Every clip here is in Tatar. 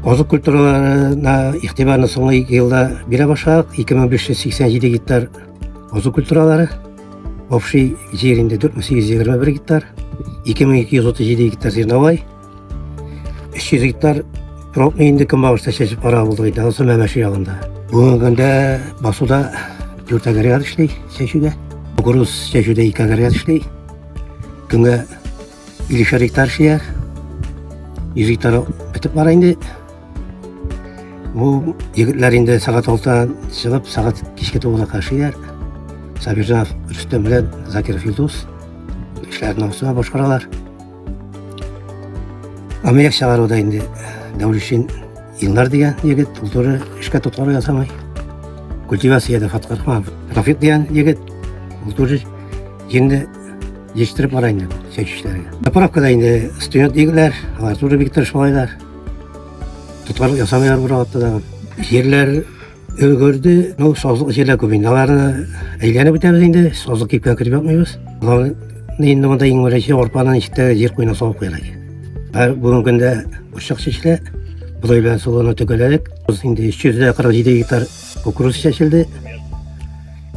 Азык культураларына игътибарны соңгы 2 елда бирә башладык. 2587 гектар азык культуралары. Общий җир инде 4821 гектар. 2237 гектар зерновой. 300 гектар пробный инде көнбагышта чәчеп карап булдык инде, анысы Мәмәшир ягында. Бүгенге көндә басуда 4 агрегат эшли чәчүдә. Кукуруз чәчүдә 2 агрегат эшли. Көнгә 50 гектар эшлиләр. 100 гектар бетеп бара инде. Бу егетләр инде сәгать 6-дан чыгып, сәгать кичке 9-га кадәр эшлиләр. Сабирҗанов Рөстәм белән Закиров Илдус эшләрен намус белән башкаралар. Аммиак чыгаруда инде Дәүлешин Илнар дигән егет, ул тоже эшкә тоткарлык ясамый. Культивациядә Фатхрахманов Рафик дигән егет, ул тоже җирне җитештереп бара инде чәчүчеләргә. Заправкада инде студент егетләр, алар тоже бик тырыш малайлар. Тоткарлык ясамыйлар бу вакытта да. Җирләр өлгерде, ну, сазлык җирләр күп инде. Аларны әйләнеп үтәбез инде, сазлык кипкән кереп ятмыйбыз. Аларны инде монда иң беренче арпаны ничек тә җир куена салып куярга кирәк. Һәр бүгенге көндә борчак чәчелә, бодай белән солыны төгәлләдек. Без инде 347 гектар кукуруз чәчелде.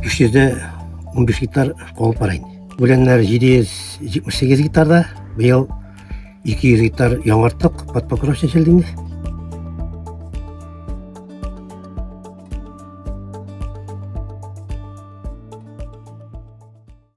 315 гектар калып бара инде. Үләннәр 778 гектарда, быел 200 гектар яңарттык, под покров чәчелде инде.